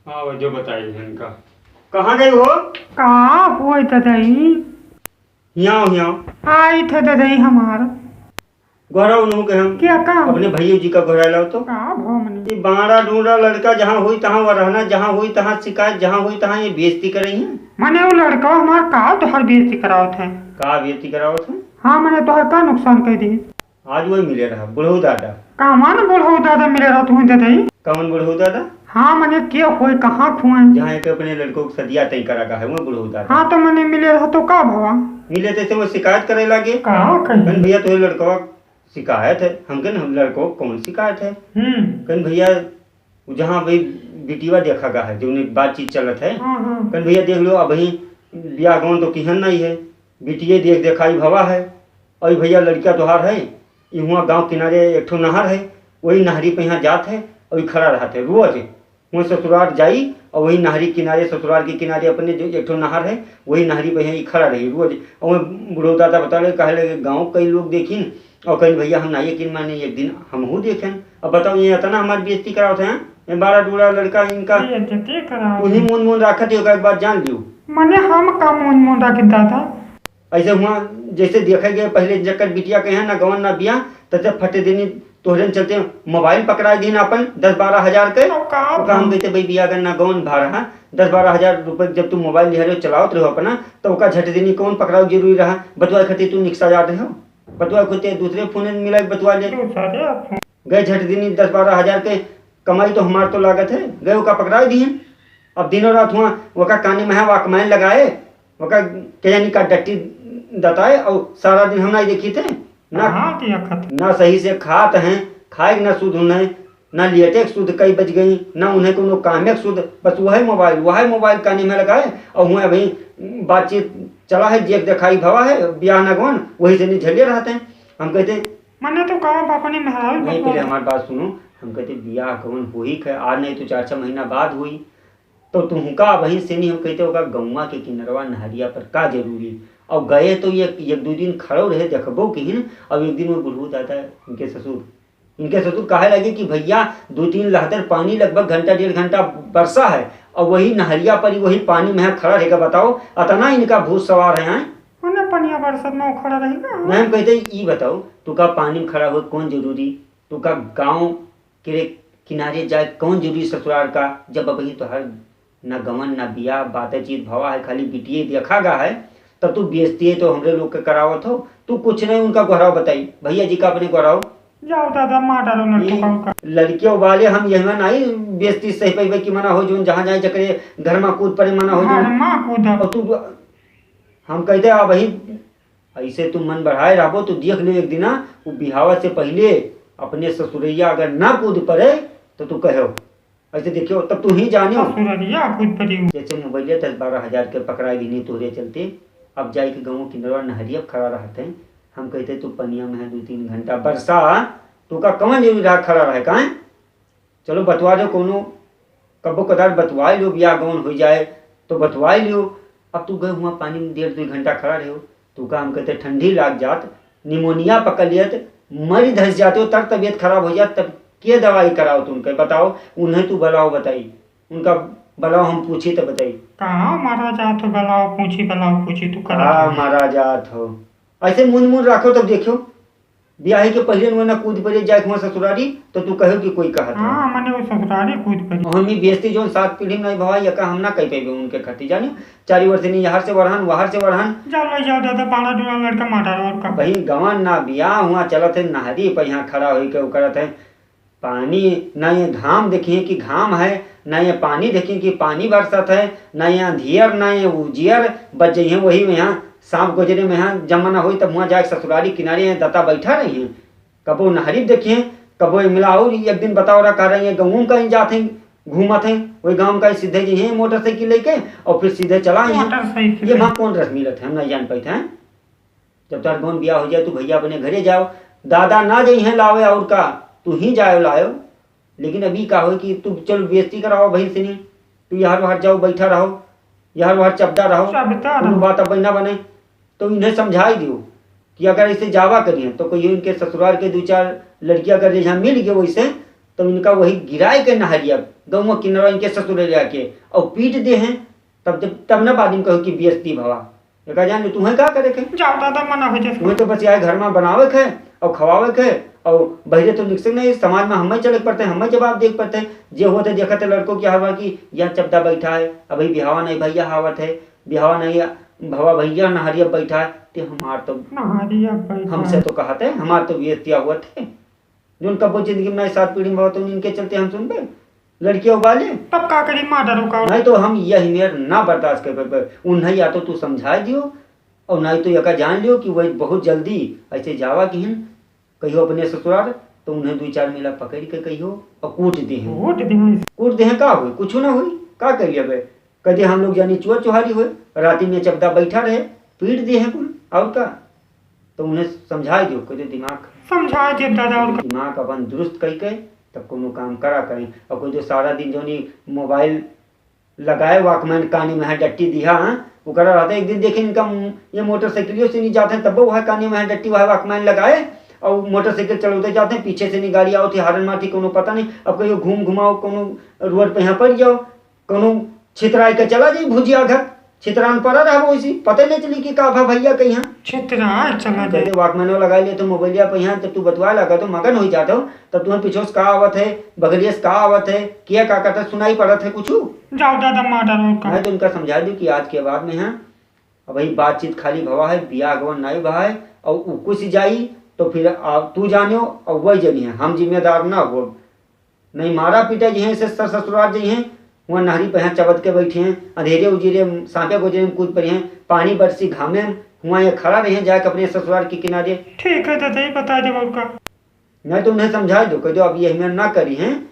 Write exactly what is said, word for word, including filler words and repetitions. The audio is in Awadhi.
हाँ, वो जो बताई इनका। कहाँ गई हो? का होय ददई? हियाँ, हियाँ। आई थे ददई हमार। गोहराओ उन्हों के हम। क्या काम? अपने भैया जी का गोहराए लाओ तो। का भो मने? ये बाड़ा डूंडा लड़का जहाँ हुई तहाँ वह रहना, जहाँ हुई तहाँ शिकायत, जहाँ हुई तहाँ ये बेइज्जती करई है। मने वो लड़का हमार का तोहार बेइज्जती करावत है? का बेइज्जती करावत है? हाँ, मने तोहार का नुकसान कर दी? आज वही मिले रहा, बुढ़ऊ दादा। कवन बुढ़ऊ दादा मिले रहा तू ददई? कवन बुढ़ऊ दादा? हाँ, मने के होय, कहाँ खुए? जहाँ एक अपने लड़कों को सदिया तय करा का है, वो बुढ़ऊ दादा। हाँ, तो मने मिले रहा तो का भवा? मिले तैसे वो शिकायत करे लागे। का कही? कन भैया, तोरे लड़कवा शिकायत है। हम कन, हम लड़कों को कौन शिकायत है? हम्म। कन भैया, वो जहाँ भाई बिटिया देखा गा है, जो उन्हें बातचीत चलत है। हाँ, हाँ। कन भैया, देख लो, अबहीं बियाह गौन तो किहन नहीं है, बिटिये देख देखाई भवा है। और भैया, लड़किया तोहार है, इहुआ गाँव किनारे एक ठो नहर है, वही नहरी पे यहाँ जात है और खड़ा रहत है रोज। वहाँ ससुराल जाई और वही नहरी किनारे, ससुराल के किनारे अपने जो एक ठो नहर है, वही नहरी पे यहाँ खड़ा रही रोज। और वहाँ बुढ़ऊ दादा बता रहे, कहे लगे, गाँव कई लोग देखिन और कहीं, भैया, हम ना यकीन माने, एक दिन हमहू देखें। अब बताओ, ये इतना हमारी बेइज्जती करावत हैं, ये बाड़ा डूड़ा लड़का इनका। बेइज्जती करावत। उन्हीं मून मून रखत ही, एक बात जान लियो। मने हम का मून मून रखी दादा? ऐसे हुआ, जैसे देखे गए पहले, जकर बिटिया के हैं ना गवन ना बिया, तब से फटे देनी तोहरे चलते मोबाइल पकड़ाए दीन अपन दस बारह हजार के। तो का ओका हम कहते, भाई, बिया अगर ना गवन भा रहा, दस बारह हजार रुपये जब तू मोबाइल लिया रहे हो, चलावत रहो अपना, तो ओका झट देनी कौन पकड़ाओ जरूरी रहा? बतुआ खातिर तू निकसा जात रहे हो, बतुआ खातिर दूसरे फोन मिला के बतुआ ले। दूसरे फोन। गए झट देनी दस बारह हजार के कमाई तो हमार तो लागत है, गए ओका पकड़ाए दीन। अब दिनों रात हुआ ओका कानी में है वॉकमैन लगाए, ओका के जानी का डट्टी दताए, और सारा दिन हम नहीं देखी थे ना। हाँ, तो या खत- ना सही से खात हैं, खाए के ना सुध उन्हें, ना लेटे के सुध कई बज गई, ना उन्हें कोनो कामे के सुध, बस वह मोबाइल, वह मोबाइल कानी में लगाए, और हुआ अभी बातचीत चला है, जेक देखाई भवा है, ब्याह नगवन, वही से निझलिए रहते हैं। हम कहते, मने तो कहा बापा ने मेहरारू नहीं, बतवा पहले दे। हमारी बात सुनो, हम कहते, ब्याह गवन हुई है, आज नहीं तो चार छह महीना बाद हुई, तो तुहका वहीं से नहीं, हम कहते, ओका गौवा के किनरवा नहरिया पर का जरूरी? और गए तो ये एक दो दिन खड़ो रहे, देखबो किहिन। अब एक दिन वो बुढ़ऊ दादा, इनके ससुर, इनके ससुर कहे लगे कि भैया, दो तीन लहदर पानी, लगभग घंटा डेढ़ घंटा बरसा है, और वही नहरिया पर ही वही पानी में खड़ा रहेगा, बताओ, अतना इनका भूत सवार है, हैं? ओने पनिया बरसत में वो खड़ा रही ना। नहीं, हम कहते, ई बताओ, तू का पानी में खड़ा हो कौन जरूरी? तू का गाँव के किनारे जाए कौन जरूरी ससुराल का, जब अबही तोहर ना गवन ना बियाह, बातचीत भवा है, खाली बिटिये देखा गा है, तब तू बेइज्जती है तो हमरे लोग के करावत हो। तू कुछ नहीं, उनका गोहराव बताई, भैया जी का अपने गोहराव। जाओ दादा, मार डालो ई नटुका उनका। लड़कियों वाले हम यहाँ नहीं बेइज्जती सह पैबे कि मना हो, जोन जहाँ जाए जकरे घर में कूद पड़े, मना हो जोन। घर में कूद। और तू, हम कहते, अब वही ऐसे तू मन बढ़ाए रहबो तो देख ले एक दिना, वो बिहावा से पहले अपने ससुरैया अगर ना कूद पड़े तो तू कहो। ऐसे देखियो, तब तू ही जानियो। ससुरैया कूद पड़ी। जैसे मोबाइलिया दस बारह हजार के पकड़ाई दीनी तोहरे चलते, अब जाए के गाँव किनरवा नहरिया खड़ा रहत है। हम कहते, तू पनिया में है दो तीन घंटा बरसा, तू का कवन जरूरी रहा खड़ा रहे, काहे? चलो बतवा दो, कोनो कब्बो कदार बतवाई लो, बियाह गौन हो जाए तो बतवाई लियो। अब तू गए हुआ पानी में डेढ़ दो घंटा खड़ा रहो, तू का हम कहते ठंडी लाग जात, निमोनिया पकड़ लियत, मरी धस जाते हो, तर तबीयत खराब हो जात, तब के दवाई कराओ तुमके? बताओ, उन्हें तू बलाओ बताई, उनका बलाओ हम पूछी तो बताई। कहाँ मारा जात हो बलाओ पूछी, बलाओ पूछी तू करा हाँ, मारा जात हो। ऐसे मुन मुन रखो तब देखियो, बियाहे के पहिले नुए ना कूद पड़े जाए हुआ ससुरारी, तो तू कहो कि कोई कहत है। हाँ, मने वो ससुरारी कूद पड़ी। और हम ई बेइज्जती जोन सात पीढ़ी में नहीं भवा, यका हम ना कह पेबे उनके खातिर, जानियो। चारी ओर से नहीं, यहाँ से वरहन, वहाँ से वरहन। जाओ ले जाओ दादा, बाड़ा डोला लड़का मार डालो और का। बहिन गवन ना बियाह हुआ चलत है, नहरी पर यहाँ खड़ा होई के उ करत है। पानी, ना ये घाम देखिए कि घाम है, ना ये पानी देखिए कि पानी बरसत है, ना ये अंधियर, ना ये उजियर, बच जइहे वही यहाँ सांप गोजरे में यहाँ जमाना होई, तब हुआ जाए ससुरारी किनारे यहाँ दता बैठा रही हैं। कबो नहरी देखिए, कबो इमला और एक दिन बताओ रहा, कह रही है, गाँव में कहीं जात हैं, घूमत हैं, वही गाँव में कहीं सीधे जइहे मोटरसाइकिल लेके और फिर सीधे चला आइहे। मोटरसाइकिल ये ले। वहाँ कौन रस मिलत है, हम नहीं जान पाइत हैं। जब तोहर गौन बियाह हो जाए, तू भैया अपने घरे जाओ, दादा ना जइहे लावे और का, तू ही जाओ लाओ। लेकिन अभी का हो कि तू चल बेइज्जती कराओ बहिन से नहीं, तू यहाँ वहाँ जाओ, बैठा रहो, यहाँ वहाँ चपदा रहो, चपदा कोनो रहो। बात अब ना बने। तो इन्हें समझाई दियो कि अगर ऐसे जावा करिए तो कोई इनके ससुराल के दो चार लड़कियां अगर यहाँ मिल गए वैसे, तो इनका वही गिराए के नहरिया, गौवा किनारा इनके ससुरलिया के, और पीट देहें, तब जब, तब न बाद में कहो कि बेइज्जती भवा। एका जान ले, तुम्हें का करे के? जाओ दादा, मना हो जाए। तुम्हें तो बस यह घर में बनावे के है और खवावे के है, और बहिरे तो निकसे नहीं, समाज में हमें चले के पड़ते हैं, हमें जवाब दे के पड़ते हैं। जे होते देखते लड़कों की हवा की यह चपदा बैठा है, अभी बिहावा नहीं भैया हावत है, बिहावा नहीं भवा भैया नहरिया बैठा है, ते हमार तो नहरिया बैठा हमसे है। तो कहते हैं, हमार तो बेइज्जतिया हुआ थे। जोन कब्बो जिंदगी में नहीं, सात पीढ़ी में बहुत, उनके चलते हम सुनबे, लड़कियों वाले। तब का करी, मार डालो का। नहीं तो हम यह मेर ना बर्दाश्त कर पाए। उन्हें या तो तू समझा दियो, और नहीं तो यका जान लियो कि वह बहुत जल्दी ऐसे जावा किहिन, कहियो अपने ससुराल, तो उन्हें दो चार मिला पकड़ के कहियो और कूट देहें। कूट देहें। कूट देहें का होई? कुछ ना होई, का कर लिया बे? कदे हम लोग जानी चोर चोहारी होए, राती में चपदा बैठा रहे, पीट देहें कुल, और का? तो उन्हें समझाए दियो, कह दो दिमाग समझाए दियो दादा, और का? दिमाग अपन दुरुस्त कई के तब कोनो काम करा करें। और कोई जो सारा दिन जोनी मोबाइल लगाए, वॉकमैन कानी में है डट्टी दिहा, हाँ? ओकरा रहता है, एक दिन देखे इनका मु-, ये मोटरसाइकिलियों से नहीं जाते हैं, तब वह कानी में है डट्टी, वह वॉकमैन लगाए और मोटरसाइकिल चलौते जाते हैं, पीछे से नहीं गाड़ी आओ थी, हारन मारती, कोनो पता नहीं। अब कहियो घूम घुमाओ, कोनो रोड पे यहाँ पड़ जाओ, कोनो छितराए के चला जाई भुजिया घर, छितरान पड़ा रहबो इसी, पते नहीं चली कि का भा भैया कहीं हैं। छितराए चला जाई। वॉकमैनो लगाई ले तो मोबाइलिया पे यहाँ, जब तू बतवाए लगा तो मगन हो जाते हो, तब तुम्हें पीछे से का आवत है, बगलिए से का आवत है, किया का करता सुनाई पड़त है कुछ। जाओ दादा, मार डालो का। मैं तो उनका समझा दूँ कि आज के बाद में है, अब वही बातचीत खाली भवा है, बियाह गवन नहीं भवा है, और उ कुछ जाई तो फिर आप तू जानियो और वही जानी है, हम जिम्मेदार ना हो। नहीं मारा पीटा जी हैं, से सर ससुराल जी हैं, वहाँ नहरी पे यहाँ चबद के बैठे हैं, अंधेरे उजीरे, सांपे गोजरे में कूद पड़े हैं, पानी बरसी घामे में, वहाँ ये खड़ा रहे हैं, जाके अपने ससुराल के किनारे। ठीक है दादा, ये बता दे और का। नहीं तो उन्हें समझा दो, कह दो अब ये हमें ना करी हैं,